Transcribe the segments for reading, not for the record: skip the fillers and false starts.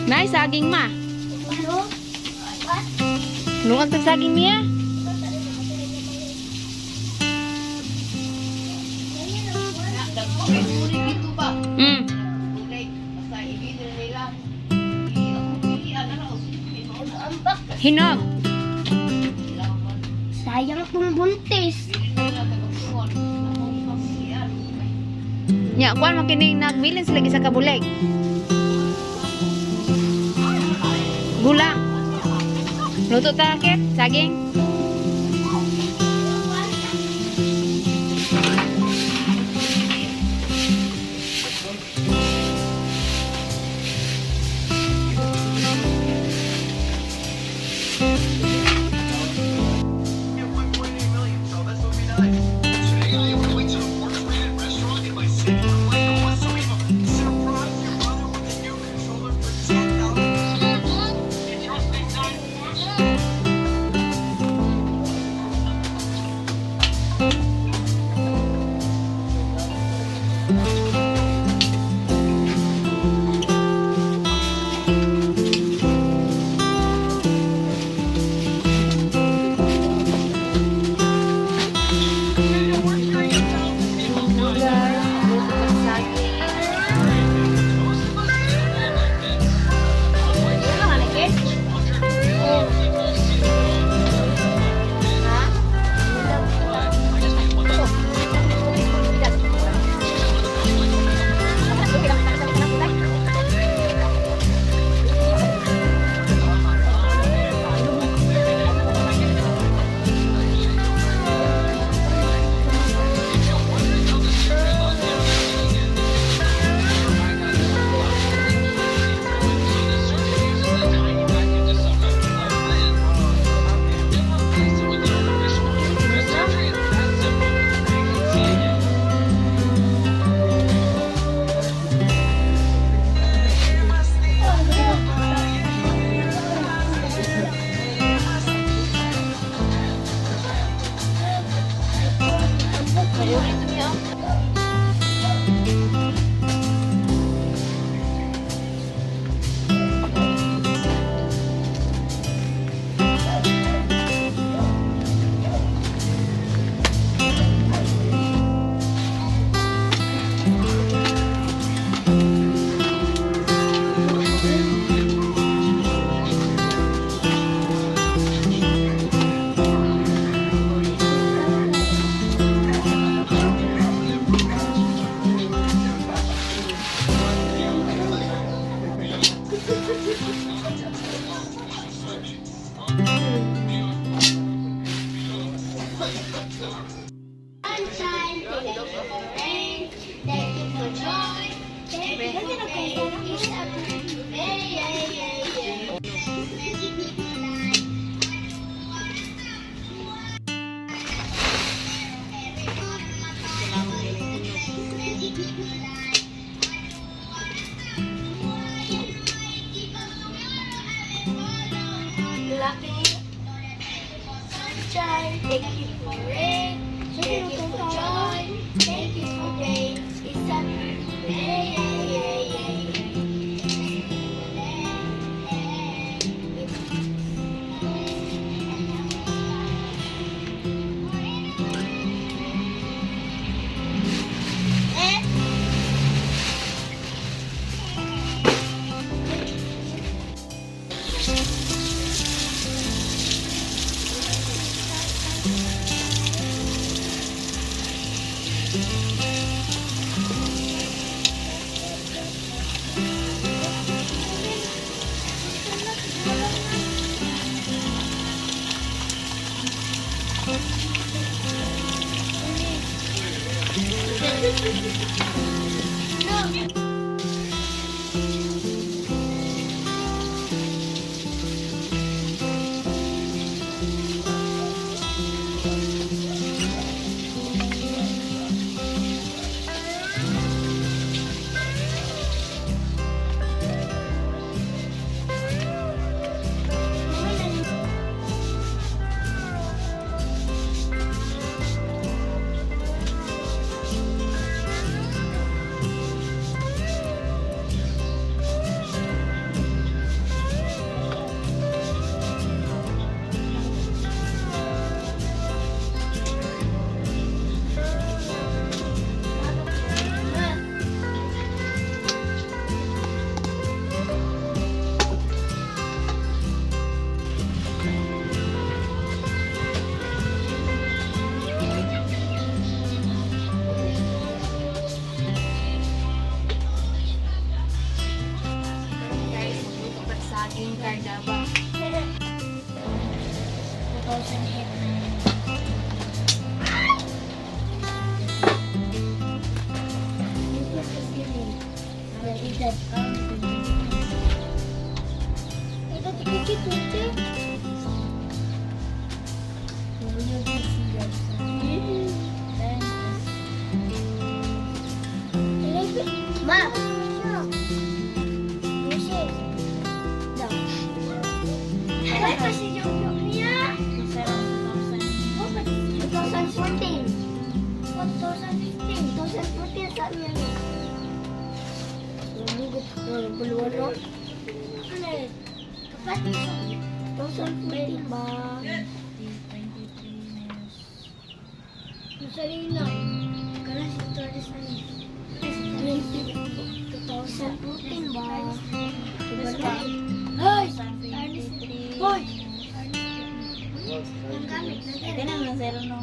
Nay, saging ma. Ano? Nungan tag saging niya. Dito ba? Kulay. Basta ibinin nila. Hinog. Sayang tong buntis. Nya, kuan man kining nagbilin sila isa ka bulig. Gulang. Luto ta ket, saging. Today I am going to the worst-rated restaurant in my city. Like, whatsoever. Surprise your brother with a new controller for $10. Interesting time. Luto ta saging. Sunshine, thank you for rain, thank you for joy, thank you for pain. It's a beautiful day, yeah. Sunshine, thank you for rain, thank you for joy, thank you for pain. It's a beautiful day, yeah. Eh? Ma. Lucy. Daw. Ay, kasi yung joke niya. 2014. 2015. 2014 sa amin. Lumugot ko ng buluan, no? Ano eh? Kapatid sa 2014 ba? Masalina. Kala si Torres ano? 2014 ba? Diba? Hoy! Hoy! Ang gamit na Ito na lang zero, no?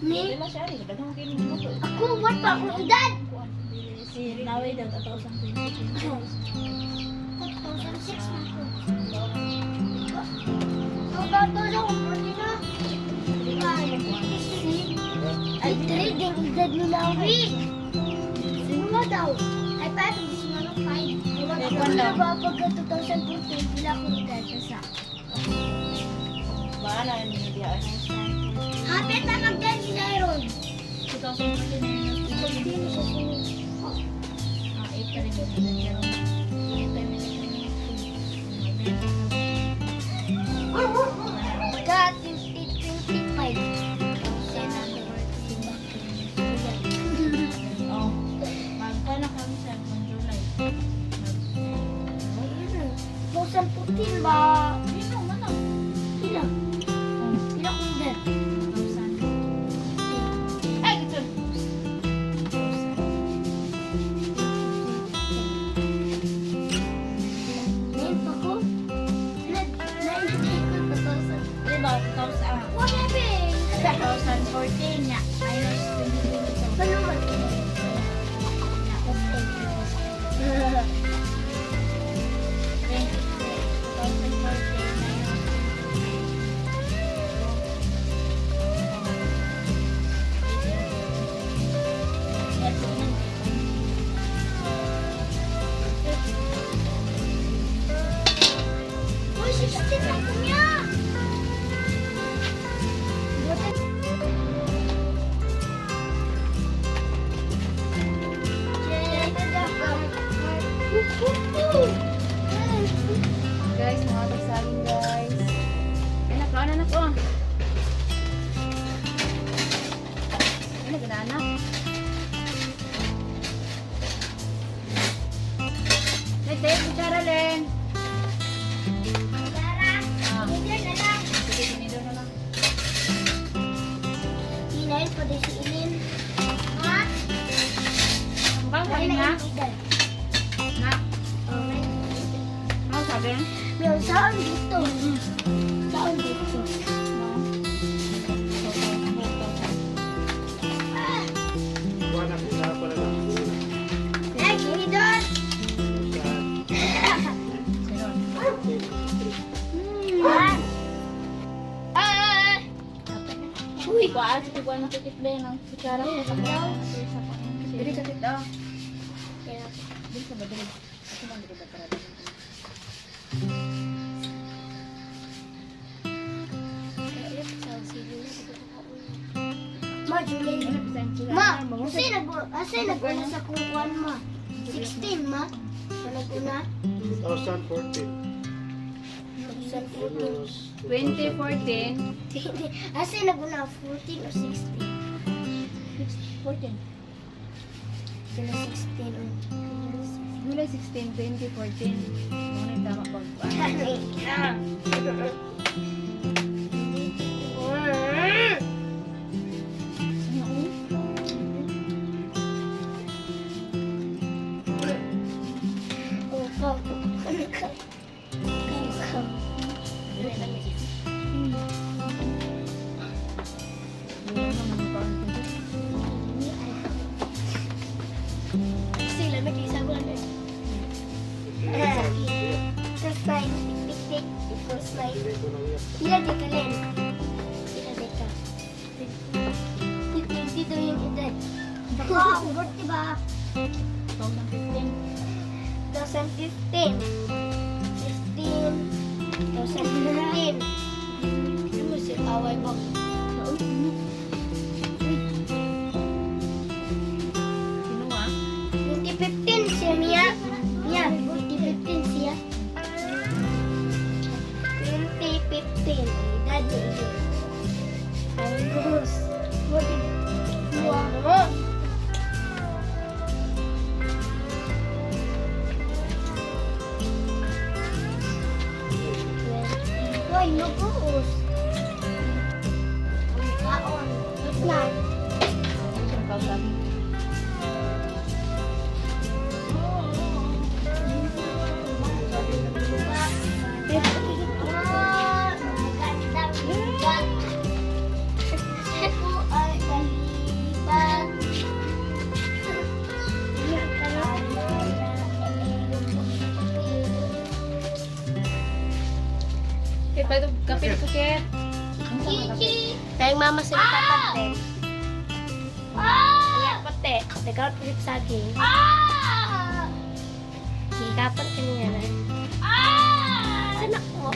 Ni? Ako, what pa akong edad? Si Naway daw, 2022. 2006 na ako. 2014 na. Ay, 3 din edad ni Nawi. Sino nga daw? Ay, paano? Gusto nga ng 5. Ako na ba pagka 2014, pila akong edad na sa? Bahala, hindi niya. Hapit na mag-10 si Zyron. 2014 na yun. 14 siya sunod. Ah, 8 pa rin yun. 8 pa rin yun. Pagka 2025. Oh. Magpa na kami sa July. 2014 ba? Dito, manang. Pila? Pila kong edad? 1,000. Ay, ito. Ngayon pa ko? Nine ko 2000. Diba, 2000. What happened? 2014 niya. Minus 2022. Ano man? Tapos 8. 2014 minus Uy, 16 na ko niya! Guys, mga tagsaging, guys. Anak, kaon anak oh. Anak, gana anak. Lete, kutsara len. Ah, sige, tinidor na lang. Hinayin pa din si Ilin. Ha? Mukhang kain na. Na. Ano sabi? Meron saan dito? Saan dito? Ay, tinidor! Ah! Uy, kuha sa kuha na kikit ba ng kutsara ko sa kuha. Dili ka tita. Dili ka ba dili? Ako man dili ba tara. Ma, Julie. Ma, kasi nag asa nag-una sa kungkuan ma? 16 ma? Sa nag-una? 2014. 2014. 2014. Asa nag-una 14 o 16? 14. Sila 16 o July 16, 2014. Muna yung tama pag Oh, go. Ano ka? Go, go. Sila nag-isa ko na. Equals 9. Tik, tik, tik. Equals 9. Pila di ka, Len? Pila di ka? 20 daw yung edad. Baka, ubot, diba? 2015. 2015. 15. 2015. Ano mo si away ba? Dos. Dua. Hoy, mabuhos. Kaon. Na. Magandang bigat. Ako ay kalibat. Kit, pa ito, kape ko, Kit. Chichi! Tayong mama sila papate. Kaya pate. Nagkaroon ulit saging. Hikapan kaniya na. Saan ako?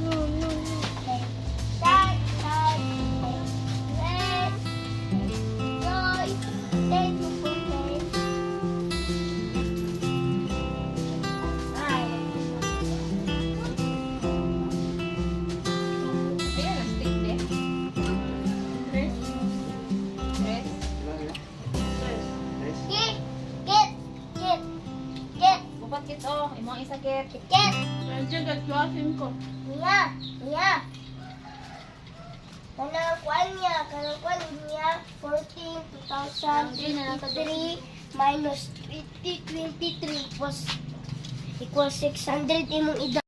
No, no, no. Dad, dad, red, joy, thank you for this. Ayan, ang stick din. Tres. Tres. Tres. Get, get, get, get, Upat, Kit, oh. Imong isa, Kit. get. Nandiyan, gatwasin ko. Niya, niya. Kanang kwan niya, kanang kwan niya, 14, 2023 minus 2023 equals 600 imong edad.